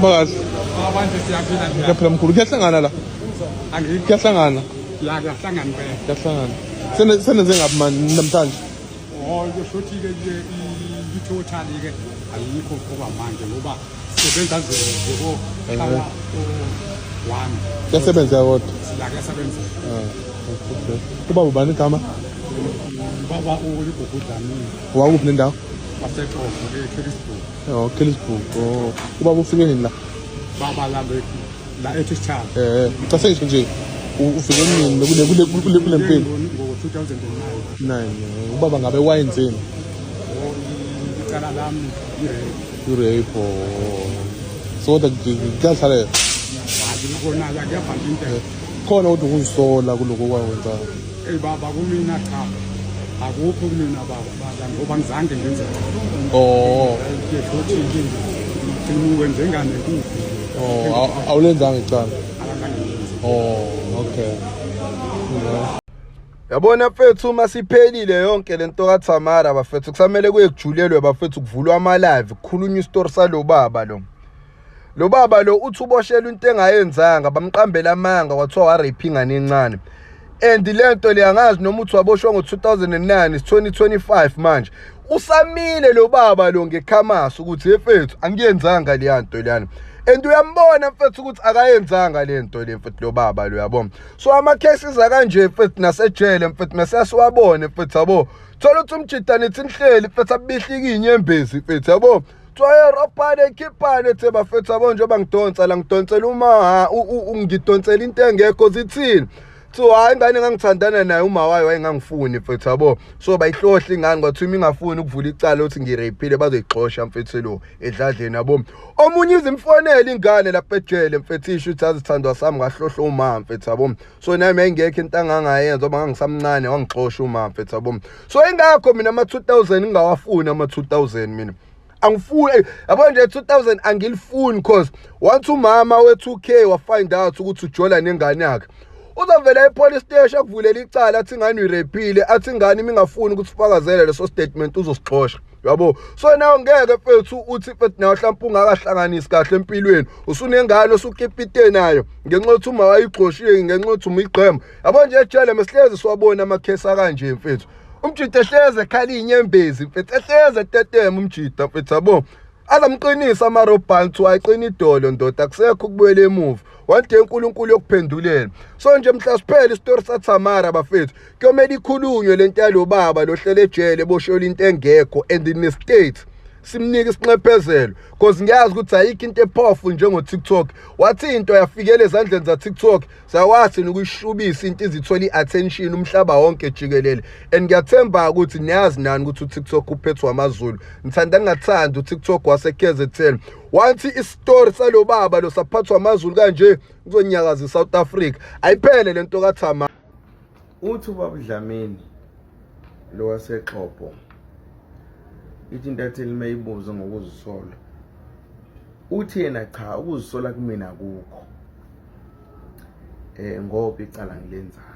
Phakathi. Abantu siyaphila nje. Kuyaphila mkhulu. Kuyahlangana la. Angikho. Kuyahlangana. La kuyahlangana impela. Kuyahlangana. Sene senenze ngapi manje namhlanje? Oh, kusho ke nje i-total ke ayikho okwamanje ngoba sisebenza nje ko hlala one. Kuyasebenza kodwa. La kuyasebenza. Ah, okay. Ubaba ubani igama? Baba uLigugu Dlamini. Wakuphi nendawo? Wasexovo eKellisburg. Oh, Kellisburg. Oh, ubaba ufike nini la? Baba la la eThishana. Eh, cha sengisho nje ufike nini kule kule kule kule mpilo? Ngo-2009. 9. Ubaba ngabe wayenzeni? Oh, icala lami i-rape. I-rape. Oh. So kodwa kuyahlalela. Kona la kuyabhala into. Khona kodwa ukuzisola kuloko kwakwenzayo. Ey baba kumina cha. Akukho kumina baba baba ngoba ngizange ngenze. Oh. Ngisho ukuthi ngiwenze ngane kuphi. Oh, awulenzanga icala. Akazange ngenze. Oh, okay. Yeah. Yabona mfethu uma siphelile yonke lento kaThamara bafethu kusamele kuye kujulelwe bafethu kuvulwa ama live kukhulunywa isitori salo baba lo. Lo baba lo uthi uboshelwe into engayenzanga bamqambela amanga kwathiwa wa-rape ingane encane. And lento le angazi noma uthi waboshwa ngo-2009 is 2025 manje. Usamile lo baba lo ngekhamasi ukuthi efethu angiyenzanga leya nto leyana. And uyambona mfethu ukuthi akayenzanga le nto le mfethu lo baba lo yabo. So ama cases akanje mfethu nasejele mfethu mesiyasiwabone mfethu yabo. Thola ukuthi umjida nithi nihleli mfethu abihlika inyembezi mfethu yabo. Twaye robhane khiphane the bafethu yabo njengoba ngidonsa la ngidonsela uma ngidonsela into engekho zithini. So hayi ingane engangithandana naye uma wayo wayengangifuni mfethu yabo. So bayihlohla ingane kwathiwa uma ingafuni ukuvula icala uthi ngireyphile bazoyixosha mfethu lo edladleni yabo. Omunye izimfonela ingane lapha ejele mfethu isho ukuthi azithandwa sami ngahlohla uma mfethu yabo. So nami yayingekho into angangayenza ngoba ngangisamncane wangixosha uma mfethu yabo. So ingakho mina ama 2000 ngingawafuni ama 2000 mina. Angifuni yabo nje 2000 angilifuni cause once umama we 2K wa find out ukuthi ujola nengane yakhe uzovela epolice station akuvulela icala athi ingane uyirepile athi ingane imingafuni ukuthi ufakazele leso statement uzosixosha yabo. So nawe ngeke mfethu uthi mfethu nawe mhlawumbe ungakahlanganisi kahle empilweni usunengane osukipite nayo ngenxa yokuthi uma wayigxoshiwe ngenxa yokuthi umigqema yabo nje ejele mesihlezi siwabona amakhesi akanje mfethu. Umjida ehleze ekhala inyembezi mfethu ehleze etetema umjida mfethu yabo. Azamqinisa amarobhanti ayiqina idolo ndoda akusekho ukubuyela emuva. One day uNkulunkulu yokuphendulela. So nje mhla siphela isitori saThamara bafethu kuyomele ikhulunywe lento yalo baba lohlele ejele eboshelwe into engekho and in the state simnike isinxephezelo because ngiyazi ukuthi ayikho into epowerful njengo TikTok. Wathi into yafikela ezandleni za TikTok sawathi nokuyishubisa into izithola iattention umhlaba wonke jikelele. And ngiyathemba ukuthi niyazi nani ukuthi uTikTok uphethwe amaZulu. Ngithanda ngingathanda uTikTok wase KZN. Wathi isitori salo baba lo saphathwa amaZulu kanje kuzonyakaza iSouth Africa. Ayiphele lento kaThama. Uthi ubaba Dlamini lo waseXhobo ithi intatheli mayibuza ngokuzisola uthi yena cha ukuzisola kumina akukho ngoba icala ngilenzanga.